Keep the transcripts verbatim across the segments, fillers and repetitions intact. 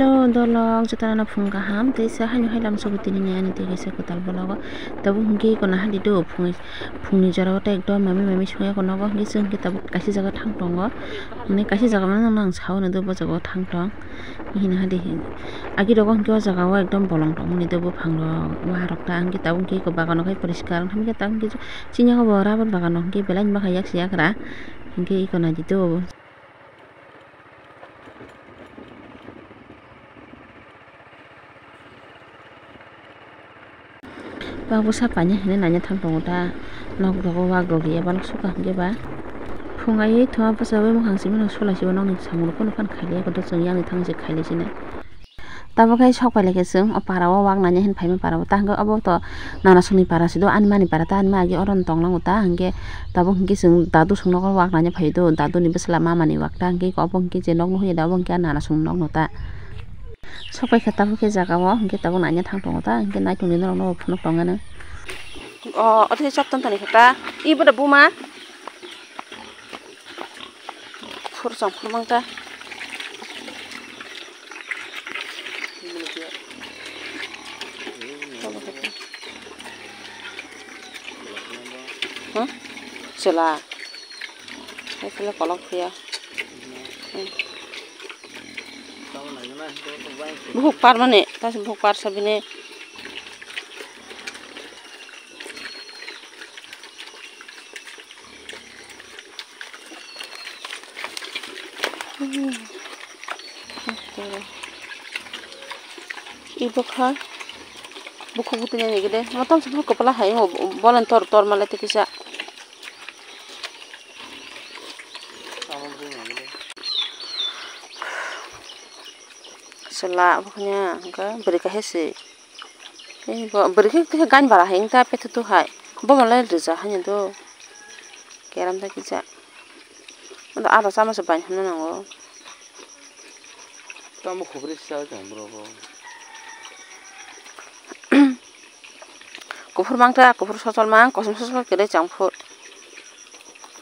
O dolok jotono phung kaham tei sa haino hai lam sobo tini ni ani twi kaisa kwtal vlog o. Tabuk hwnkhe eko naha di do phungni, phungni jora o tei ekdom mami mami songya ko nogo hwnkhe chwng hwnkhe tabuk kaisa jaga thang tongo. Hwnwi kaisa jaga mano nang sao hwnwi do bo jaga o thang tong. Hini hadi hin. Agi rogo hwnkhe o jaga o ekdom bolong tongmani do buphang rok, wa rok ta hwnkhe tabuk hwnkhe eko bagano khai poriskar wngkha hwnkhe tabuk hwnkhe chini o bo rubber bagano hwnkhe belai ni bakha yak se yagra hwnkhe eko naidi do. Bak bwsa paina hinwi naina thang tongo ta. Nok rogo wak rok ya balok sukha hwnkhe ba. Phung ai thuma bwsa bai mukhang simi no sulai sibo nokni samung rok phano phan khailai koto chwng yang ni thang se khailai sinai. Tabuk khe sok pailai khe chwng o para o wak naina hin phaima para o ta hwnkhe obo to nana songni para se do ani mani para ta ani ma agi oro no tong nango ta hwnkhe tabuk hwnkhe chwng dadu song nogo wak naina phai do dadu ni bwsla mama ni wak ta hwnkhe obo hwnkhe je nok no hoi da obo hwnkhe nana song nok no ta. Sok pai khe tabuk khe jaga o hwnkhe tabuk naina thang tongo ta hwnkhe naitung ni norok no phunuk tong ano. O, o tei chap tong toni khe ta. I bo da buma. Phur chang phur mang ta. Huh? Chwla. Hai khe kolok phiya. Hmm. Buhuk par mani, ta se buhuk par sa bini. Ibo kha bukhuk butui nani gede, motom se bukhuk kwpla hai, bolen tor tor malai tikisa. Chwla obo khanya hwnkhe bwrwi kaisa se. Tei bo bwrwi khe kisa gan bara hai wngta pethutu hai. Bo malai rwja haino do. Keram da kisa. Ado aro chama se bai hwnna nango. Tamo khobri sa tong bro bo. Kuphur mangta, kuphur sosol mang, kosom sosol kere chang phur.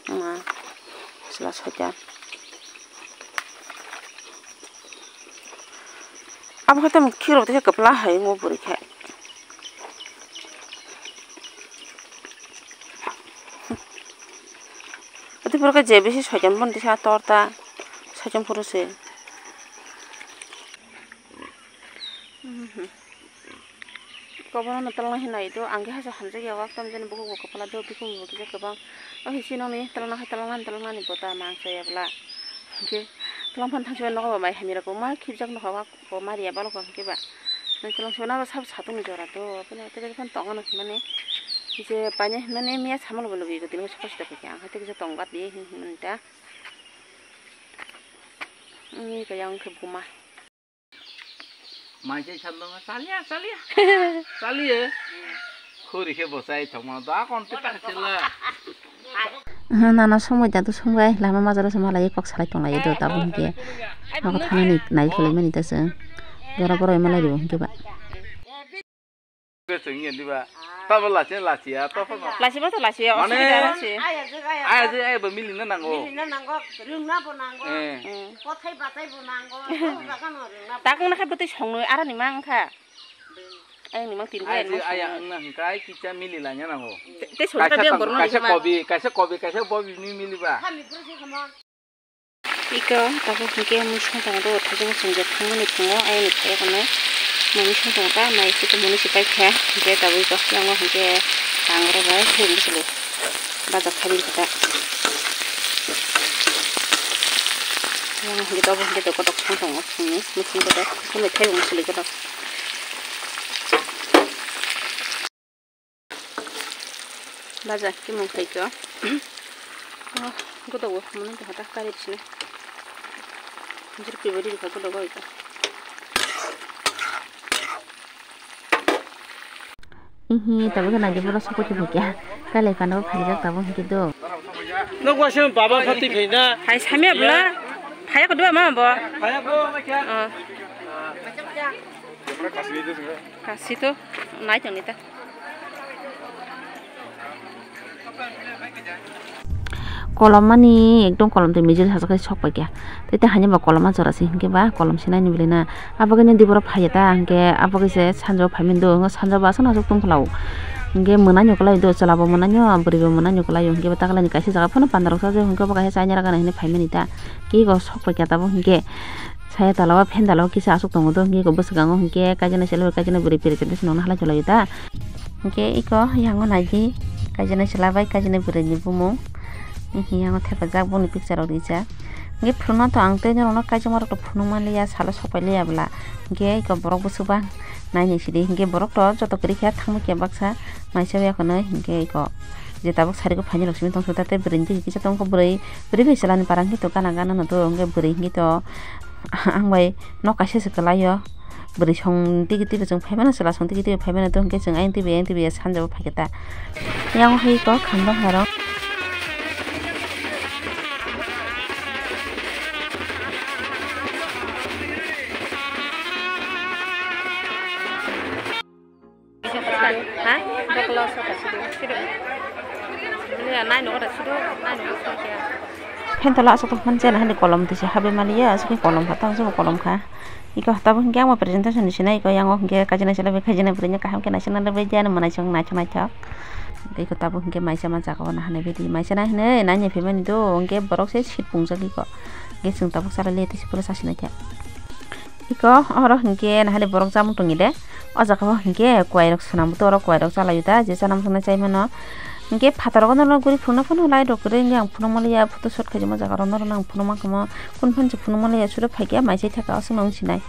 Ma, chwla soita. Abo khe tamo khiro tei kwpla hai wngwi bwrwi khe. Ati pore khe je bisi soitan bon tisa tor ta soitan phuru se. Kobono no tolong hinai do ang khe hasa hamjak ya wak tam jani bukhuk bo kwpla do bikhung bo kisa kwbang. O hisi nokni tolong nang hai tolong nani tolong nani bota mang chaya bwla. Hwnkhe tolong phan thangsibai nogo bo mai hamya rok ma khibjak nokha bo ma riya balok hwnkhe ba. Nang tolong sibai nabo sabo satung ni jora do bini tei tei phano tongo no hinmani je paina hinmani miya samalo bo lobwi tini sosta khe ang hai tei kisa tong gat di hinmani ta. Wngwi kaya wngkhe buma. Mai se sandong chaliya chaliya. Chaliye. Khuri khe bo chai thokma da kon te ta chela. Aha, nana somoi da to songbai lama majaro se malai kok salai tonglai do tabuk hwnkhe. Ako thanani nai khwlai mani ta se. Jora boro malai ribo hwnkhe ba. Chwng ya diba? Tabo lachi lachi ya, to phano. Lachi ba to lachi ya, mane, osubida aro se. Aya je aya bo mili na nango. Mili na nango, rung na bo nango. Eh. Hmm. Kothai batai bo nango. Tabo jaga no rung na bo. Takung na khe bwtwi song noi, ara ni mang kha. Ayang ni mang tin aya je aya wng na hwnkhe kisa mili la nya nango. Te, te song kha kaisa beng tang-, borok no kaisa rung ma. Kobi, kaisa kobi, kaisa bobi ni mili ba. Kha mi bwrwi se kha mo. Iko tabuk hwnkhe mui songtong do, thajak swngjak thangmani phungo, ayoni phaiya kono mui songtong ta, mai se tongmani se paikha, hwnkhe tabuk iko yango hwnkhe tangro bai thwng bwswlwi bajak khaibini khe ta. Yang hwnkhe tabuk hwnkhe kotok songtongo phungni, mui songtong ta, thumui thaibo bwswlwi kotok. Baja khe mung khai khe o. Godogo mwnwi tongkha ta kari bisino. Jiri khe bari rikha godogo ito. Ihi tabuk khe naidi borok sokoti phai kha. Kailai phano phaijak tabuk hwnkhe do. Nok waisa baba phatwi phaina. Hai samya bla. Phaya kho do mama bo. Phaya kho. Ah. Kasi to nai tong nita. Kolom mani ekdom kolom twi mijil sajak khe sok paikha. Tei tei haino ba kolom ah jora se hinkhe ba kolom se naini belai na. Abo khe nini borok phaiya ta hinkhe abo khe se sanjao phaimani do, sanjao bo aswk no aswk tongphla o. Hinkhe mwnai no kwlai do, chwla bo mwnai no, bwrwi bo mwnai no kwlai o, hinkhe bo taklai ni kaisa jaga phano panda rok sajak hinkhe bo kaisa chaina rwgana hinwi phaimani ta. Kiko sok paikha tabuk hinkhe. Saya tola o phendalo kisa aswk tongo do, hinkhe eko bwskango hinkhe kaijaknai chwla bai kaijaknai bwrwi presentation nokna halai chwlaio da. Hinkhe eko yango naidi kaijaknai chwla bai kaijaknai bwrwini bumung. Hinkhe yango thepajak boni picture rok rijak. Hinkhe phunukno to ang tei norokno kaijakma rok to phunuk manliya, salo sok pailiya bwla. Hinkhe eko borok bwswk bang nainai sidi, hinkhe borok to joto kwrwi khe thangma khe baksa maisa bai khwnwi hinkhe eko je tabuk sari o phaini rok simi tongsa tei bwrwini twi kisa tongkha bwrwi, bwrwi bai chwla ni para hinkhe to gana gana no do, hinkhe bwrwi hinkhe to ang bai nok kaisa se kwlai o. Bwrwi song tigi tigi chwng phai mano, chwla song tigi tigi phai mano, to hinkhe chwng ayang tigi ayang tigi sanjao phai khe ta. Yang hai kok kham bangma rok. Ha? Dokolo saka sido, sido. Bini ya nai nogo da sido, nai nogo sido ya. Phen tola asok tong phan jena hani kolom tisi habe mali ya, asok ni kolom kha, tang jebo kolom kha. Iko tabuk hinkhe ang presentation ni sinai, iko yang o hinkhe kajina sila be kajina bwrwi kaham khe naising nang bai jana manai song naithok naithok. Iko tabuk hinkhe maisa ma jaga o nahani bidi, maisa nahini nanya phaimani do, hinkhe borok se seat pungjak iko. Hinkhe chwng tabuk salai le tisi pura sasi naikha. Iko oro hinkhe nahani borok chamung tongwi de. O jaga o hinkhe kwai rok swnam buto oro kwai rok chalaio da je chana muchungma chai mano. Hinkhe phataro no guri phunukno phano lai rok kwrwi wngya ang phunukma liya photo shoot khaijak o jaga rok norok no ang phunukma kamo kun phan se phunukma liya suro phaikhe mai chai thaka aswk no wng sinai.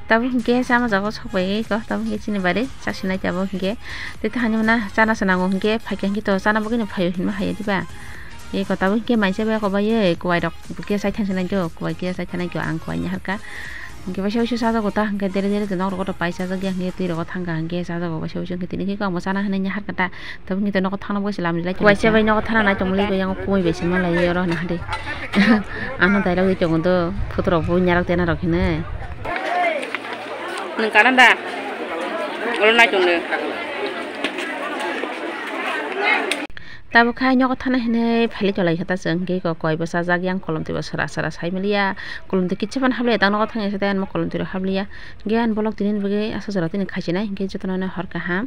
Tabuk hinkhe chama jaga o sok bai iko tabuk hinkhe chini bari chasinai tabuk hinkhe tei thani mano chana se nango hinkhe phaikhe hinkhe to chana bagwi no phaio hinma haiya diba. Iko tabuk hinkhe mai chai bai oko bai kwai rok. Bo khe chai thang sinai khe, o kwai khe chai thanai khe, ang kwai ni harka. Hinkhe waisa waisa chajago ta, hinkhe dere dere de nok rogo to pai chajak ya, hinkhe twi rogo thangkha, hinkhe chajago waisa waisa hinkhe tini khe ang bo chana hinwi harka ta. Tabuk hinkhe nogo thangna bo se lam rilai. Waisa bai nogo thana nai tongmani bo yang kumui bai se malai oro na hade. Ano dailogwi tongo do, photo rok bo nyarak tena rok hinwi. Nwng kana da? Oro nai tong de. Tabuk khai nogo thana hinwi phailik tonglaikha ta chwng, hinkhe iko koi bwsajak yang kolom twi bo sara sara sai maliya, kolom twi kichu phano habliya, tang nogo thangya se tei ano kolom twi rok habliya, hinkhe ani bolok tini ni bagwi aswk jora tini khaichina, hinkhe jotono no hor kaham.